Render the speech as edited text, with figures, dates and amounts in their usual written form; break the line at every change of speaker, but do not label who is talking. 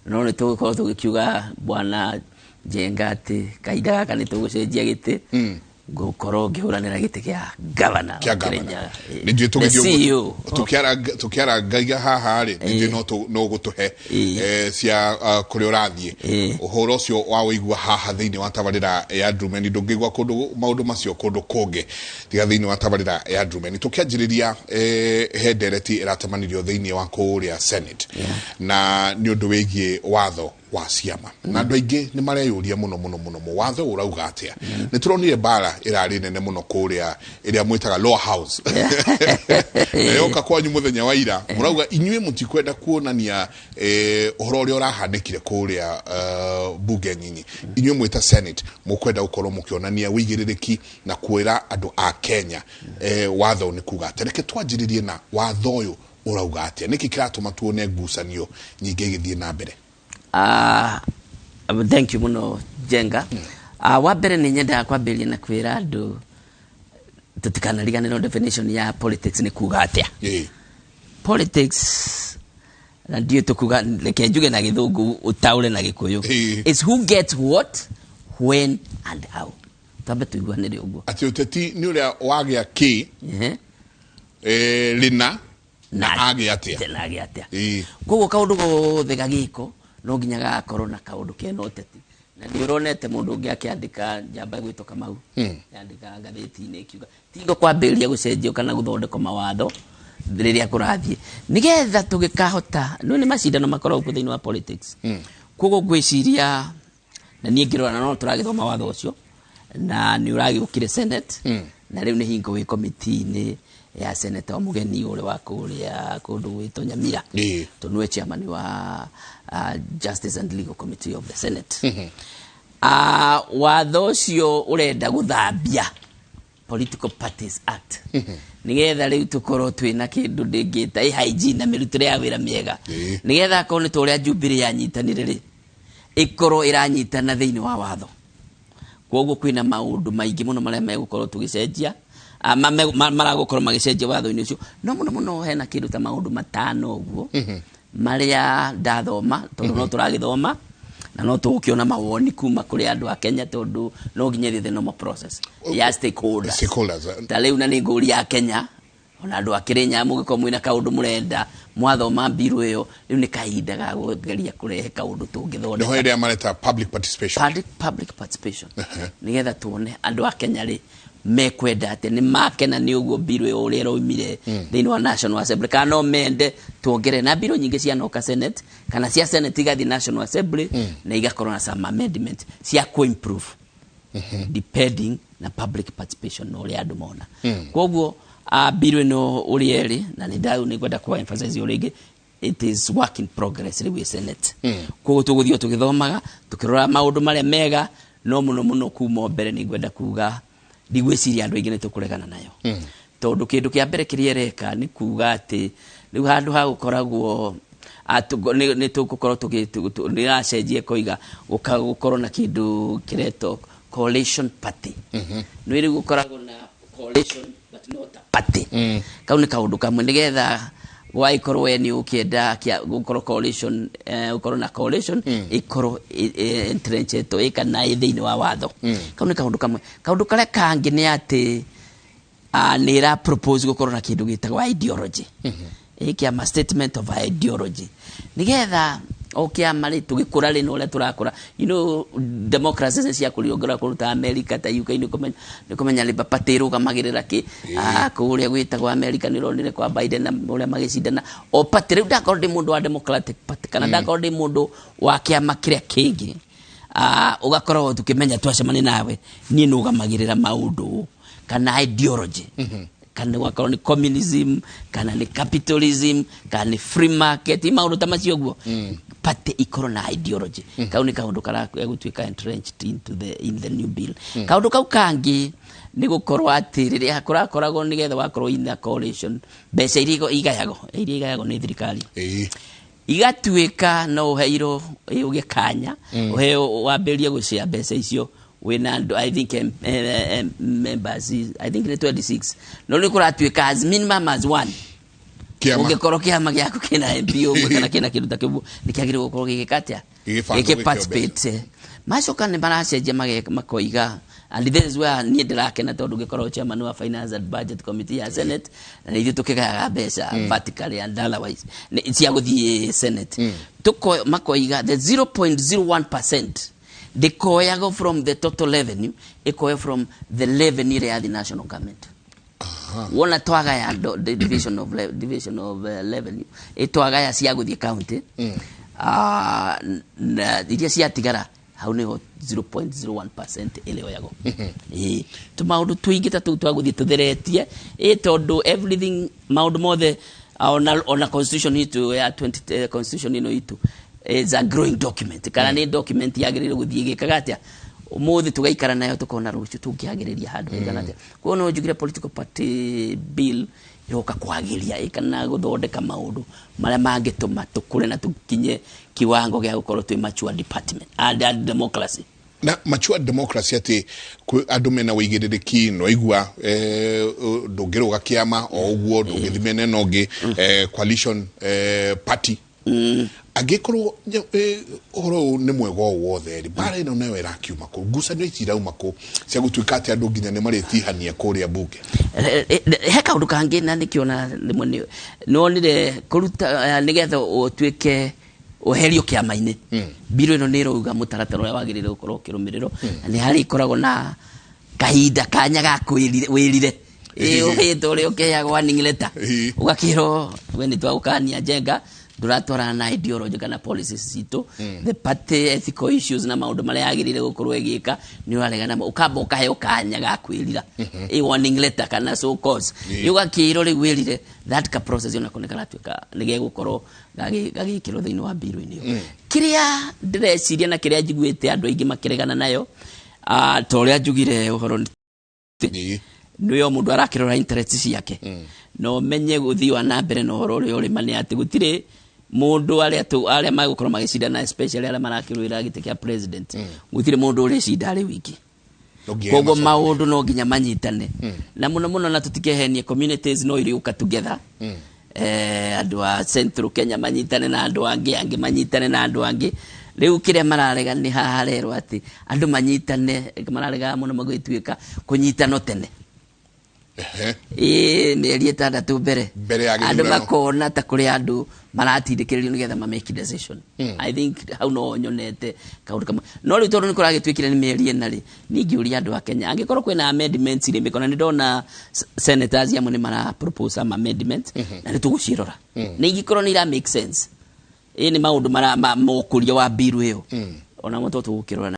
No nĩ tũgũkorwo tũgĩkiuga, bwana Njenga, atĩ kahinda gaka nĩ tũgũcenjia gĩtĩ, ngũkorwo ngĩhũranĩra gĩtĩ kĩa gavana
kĩa
wa
gavana.
Kĩrĩnyaga.
Nĩ njũĩ
The
tũgĩthiĩ
CEO.
tũkĩarangagia haha rĩ, nĩ njũĩ no ũgũtũhe cia kũrĩa ũrathiĩ. Ũhoro ũcio wa ũigua haha thĩinĩ wa tabarĩra ya Ndumeni, ndũngĩigua kũndũ maũndũ macio kũndũ kũngĩ tiga thĩinĩ wa tabarĩra ya Ndumeni. Tũkĩanjĩrĩria, he ndereti ĩratemanirio thĩinĩ wa kũrĩa Senate na nĩ ũndũ wĩgiĩ watho wa ciama, na andũ aingĩ nĩ mareyũria mũno mũno mũno mũno, watho ũyũ ũrauga atĩa? Nĩ tũronire mbara ĩrarĩ nene mũno kũrĩa ĩrĩa mwĩtaga lower house, na yoka kwanyu mũthenya wa ira, mũrauga inyuĩ mũtikwenda kuonania ũhoro ũrĩa ũrahanĩkire kũrĩa bunge nyinyi. Inyuĩ mwĩta Senate mũkwenda gũkorwo mũkĩonania wĩigĩrĩrĩki na kwĩra andũ a Kenya watho nĩ kuga atĩa. Reke twanjĩrĩrie na watho ũyũ ũrauga atĩa, nĩkĩ kĩratũma tuone ngucanio nyingĩ igĩthiĩ na mbere?
Thank you mũno, Njenga. Wa mbere nĩ nyendaga kwambĩrĩria na kwĩra andũ tũtikanariganĩrwo definition ya politics nĩ kuga atĩa. Politics, na ndiũ tũkuga, reke njuge na Gĩthũngũ, ũtaũre na Gĩkũyũ, is who gets what, when and how. Twambe tũiguanĩre ũguo.
Atĩ ũteti nĩ ũrĩa wagĩa kĩ, rĩna na agĩa atĩa.
Na agĩa atĩa. Koguo kaũndũ gothe gagĩko no nginya gagakorwo na kaũndũ kena ũteti, na nĩ ũronete mũndũ ũngĩ akĩandĩka, njamba ĩgwĩtwo Kamau, yandĩka ngathĩti-inĩ ĩkiuga tingo kwambĩrĩria gũcenjio kana gũthondekwo mawatho rĩrĩa kũrathiĩ nĩgetha tũgĩkahota no nĩ macindano makoragwo kuo thĩinĩ wa politics. Koguo ngwĩciria na niĩ ngĩrora na no tũragĩthoma watho ũcio na nĩ ũragĩũkire Senate, na rĩu nĩ hingo wĩ komiti-inĩ ya Senator Mũgeni ũrĩa wa kũrĩa kũndũ gwĩtwo Nyamira, tondũ nĩwe chairman wa Justice and Legal Committee of the Senate. Watho ũcio ũrenda gũthambia Political Parties Act nĩgetha rĩu tũkorwo twĩna kĩndũ ndĩngĩta ĩ hygiene na mĩrutĩre ya wĩra mĩega, nĩgetha akorwo nĩ ta ũrĩa Jubilee yanyitanire rĩ, ĩkorwo ĩranyitana thĩinĩ wa watho. Koguo kwĩna maũndũ maingĩ mũno marĩa megũkorwo tũgĩcenjia, maragũkorwo magĩcenjia watho-inĩ ũcio, no mũno mũno hena kĩndũ ta maũndũ 5 ũguo marĩa ndathoma, tondũ no tũragĩthoma na no tũgũkĩona mawoni kuma kũrĩ andũ a Kenya, tondũ no nginya ĩthiĩ the normal process ya stakeholders.
Stakeholders.
Ta rĩu na nĩ ngũria a Kenya ona andũ a Kĩrĩnyaga, mũngĩkorwo mwĩna kaũndũ mũrenda mwathoma mbiru ĩyo, rĩu nĩ kahinda ga kũgeria kũrehe kaũndũ tũngĩthondeka.
Nĩho ĩrĩa mareta public participation.
Public participation, nĩgetha tuone andũ a Kenya rĩ mekwenda atĩ nĩ makena nĩ ũguo mbiru ĩyo ũrĩa ĩraumire thĩinĩ wa National Assembly, kana no mende tuongerere. Na mbiru nyingĩ cianoka Senate kana cia Senate igathiĩ National Assembly na igakorwo na some amendment cia kũ-improve depending na public participation na ũrĩa andũ mona. Koguo mbiru ĩno ũrĩa ĩrĩ, na nĩ ndau nĩ ngwenda kũ emphasize o rĩngĩ, it is work in progress rĩu ĩ Senate. Koguo tũgũthiĩ o tũgĩthomaga, tũkĩrora maũndũ marĩa mega, no mũno mũno kuma o mbere nĩ ngwenda kuga ndigwĩciria andũ aingĩ nĩ tũkũregana nayo, tondũ kĩndũ kĩa mbere kĩrĩa ĩreka nĩ kuga atĩ rĩu handũ ha gũkoragwo nĩ tũgũkorwo nĩ ĩracenjia ĩkoiga gũkorwo na kĩndũ kĩretwo coalition party. Nĩ rĩu gũkoragwo na coalition but not a party. Kau nĩ kaũndũ kamwe, nĩgetha gwagĩkorwo we nĩ ũkĩenda gũkorwo coalition, gũkorwo na coalition ĩkorwo entrenchetwo ĩ kana ĩ thĩinĩ wa watho. Kau nĩ kaũndũ kamwe. Kaũndũ karĩa kangĩ nĩ atĩ nĩ ĩra propose gũkorwo na kĩndũ gĩtagwo ideology, ĩ kĩama statement of ideology, nĩgetha o kĩama rĩ, tũgĩkũra rĩ, na ũrĩa tũrakũra, democracy nĩ ciakũrire ngora kũndũ ta America, ta UK, nĩ kũmenya Labour Party ĩrũgamagĩrĩra kĩ. Kũrĩa gwĩtagwo America nĩ ũronire kwa Biden na ũrĩa magĩcindana o party. Rĩu ndakorwo ndĩ mũndũ wa Democratic Party kana ndakorwo ndĩ mũndũ wa kĩama kĩrĩa kĩngĩ, ũgakorwo tukĩmenya twacemania nawe niĩ nũgamagĩrĩra maũndũ kana ideology, kana gwakorwo nĩ communism kana nĩ capitalism kana nĩ free market, maũndũ ta macio ũguo. Party ikorwo na ideology. Kau nĩ kaũndũ karagũtuĩka entrenched into the in the new bill. Kaũndũ kau kangĩ nĩ gũkorwo atĩ rĩrĩa kũrakoragwo, nĩgetha wakorwo in a coalition, mbeca iria igayagwo nĩ thirikari igatuĩka no ũheirwo ũgĩe kanya ũheo wambĩrĩrie gũcea mbeca icio wĩna andũ, I think members, I think nĩ 26, no nĩ kũratuĩka as minimum as one.
Kĩama.
Ũngĩkorwo kĩama gĩaku kĩna MP ũmwe kana kĩna kĩndũ ta kĩu, nĩ kĩagĩrĩirwo gũkorwo gĩgĩka atĩa?
Gĩgĩbangwo.
Gĩkĩ participate. Macoka nĩ maracenjia makoiga, and this is where niĩ ndĩrakena, tondũ ngĩkorwo chairman wa finance and budget committee ya Senate, na ithuĩ tũkĩgayaga mbeca vertically and otherwise cia gũthiĩ Senate. Makoiga the 0.01% ndĩkoyagwo from the total revenue, ĩkoyo from the revenue ĩrĩa yathi national government. Wona twagaya the division of revenue, ĩtwagaya cia gũthiĩ county, na iria ciatigara hau niho 0.01% ĩrĩoyagwo. Ĩĩ, tũmaũndũ tũingĩ ta tũu twagũthiĩ tũtheretie, ĩ tondũ everything, maũndũ mothe, ona constitution itũ ya 20 constitution ĩno itũ is a growing document, kana nĩ document yagĩrĩire gũthiĩ ĩgĩkaga atĩa? Ũmũthĩ tũgaikara nayo, tũkona rũciũ tũngĩagĩrĩria handũ haigana atĩa. Koguo no njugire political party bill ĩroka kwagĩria kana gũthondeka maũndũ marĩa mangĩtũma tũkũre na tũkinye kiwango gĩa gũkorwo twĩ mature department and democracy.
Na mature democracy, atĩ andũ mena wĩigĩrĩrĩki, no igua ndũngĩrũga kĩama o ũguo, ndũngĩthi mĩena ĩno ĩngĩ, coalition party. Angĩkorwo ũhoro ũyũ nĩ mwega o wothe rĩ, mbara ĩno nayo ĩrakiuma kũ? Ngucanio ici irauma kũ cia gũtuĩka atĩ andũ nginya nĩ marĩtihania kũrĩa mbunge?
He kaũndũ kangĩ, na nĩkĩona rĩmwe nĩwonire kũruta nĩgetha ũtuĩke ũherio kĩama-inĩ, mbirũ ĩno nĩ ĩrauga mũtaratara ũrĩa wagĩrĩire gũkorwo ũkĩrũmĩrĩrwo, na nĩ harĩ ikoragwo na kahinda kanya ga wĩrire. Ũhĩtwo ũrĩa ũkĩheagwo warning letter, ũgakĩrwo we nĩ twagũkania, Njenga, ndũratwarana na ideology kana policies citũ, the party ethical issues na maũndũ marĩa yagĩrĩire gũkorwo ĩgĩka nĩ ũraregana namo. Ũkamba ũkaheo kanya ga kwĩrira, ĩ warning letter kana so cause, ũgakĩrwo rĩu wĩrire. That ka process onako nĩ karatuĩka nĩ gegũkorwo gagĩkĩrwo thĩinĩ wa mbirũ-inĩ ĩyo. Kĩrĩa ndĩreciria na kĩrĩa njiguĩte andũ aingĩ makĩregana nayo, ta ũrĩa njugire ũhoro nĩyo mũndũ arakĩrora interest ciake, na ũmenye gũthiĩ wa na mbere na ũhoro ũrĩa ũrĩ ma nĩ atĩ gũtirĩ mũndũ arĩa magũkorwo magĩcindana, especially arĩa marakĩrũĩra gĩtĩ kĩa president, gũtirĩ mũndũ ũrĩcinda arĩ wiki.
No nginya
Koguo
macoke.
Maũndũ no nginya manyitane na mũno mũno, na tũtikehenie, communities no irĩũka together, andũ a Central Kenya manyitane na andũ angĩ, angĩ manyitane na andũ angĩ. Rĩu kĩrĩa mararega nĩ haha harerwo atĩ andũ manyitane, mararega mũno magĩtuĩka kũnyitano tene. Ĩĩ, mĩeri 6 mbere.
Mbere ya
andũ
gĩthurano.
Makona ta kũrĩ andũ maratindĩkĩrĩrio nĩgetha ma make decision. I think hau no nyonete kaũndũ kamwe, no rĩu tondũ nĩ kũragĩtuĩkire nĩ mĩeri 4 rĩ, ningĩũria andũ a Kenya angĩkorwo kwĩna amendments rĩ, mĩkona nĩ ndona senators amwe nĩ mara propose some amendments, na nĩ tũgũcirora na ingĩkorwo nĩ ira make sense, ĩ nĩ maũndũ mara mokũria wa bill ĩyo, ona mo tũgũkĩrora.